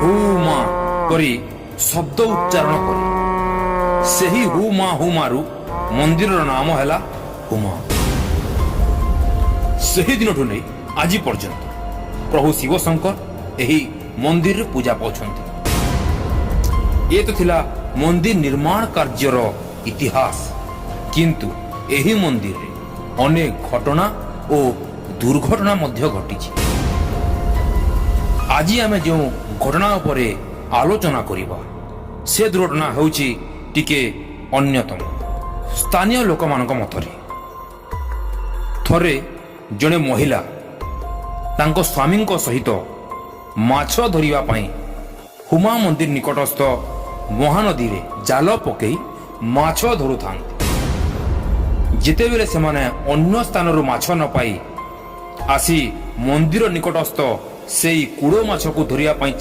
ହୁ ମା କରି ଶବ୍ଦ ଉଚ୍ଚାରଣ କରେ। ସେହି ହୁ ମା ହୁମାରୁ ମନ୍ଦିରର ନାମ ହେଲା ହୁମା। ସେହି ଦିନଠୁ ନେଇ ଆଜି ପର୍ଯ୍ୟନ୍ତ ପ୍ରଭୁ ଶିବଶଙ୍କର ଏହି ମନ୍ଦିରରେ ପୂଜା ପାଉଛନ୍ତି। ଏ ତ ଥିଲା ମନ୍ଦିର ନିର୍ମାଣ କାର୍ଯ୍ୟର ଇତିହାସ। କିନ୍ତୁ ଏହି ମନ୍ଦିରରେ ଅନେକ ଘଟଣା ଓ ଦୁର୍ଘଟଣା ମଧ୍ୟ ଘଟିଛି। ଆଜି ଆମେ ଯେଉଁ ଘଟଣା ଉପରେ ଆଲୋଚନା କରିବା, ସେ ଦୁର୍ଘଟଣା ହେଉଛି ଟିକେ ଅନ୍ୟତମ। ସ୍ଥାନୀୟ ଲୋକମାନଙ୍କ ମତରେ, ଥରେ ଜଣେ ମହିଳା ତାଙ୍କ ସ୍ୱାମୀଙ୍କ ସହିତ ମାଛ ଧରିବା ପାଇଁ ହୁମା ମନ୍ଦିର ନିକଟସ୍ଥ ମହାନଦୀରେ ଜାଲ ପକେଇ ମାଛ ଧରୁଥାନ୍ତି। ଯେତେବେଳେ ସେମାନେ ଅନ୍ୟ ସ୍ଥାନରୁ ମାଛ ନ ପାଇ ଆସି ମନ୍ଦିର ନିକଟସ୍ଥ ସେଇ କୂଳ ମାଛକୁ ଧରିବା ପାଇଁ ଚେଷ୍ଟା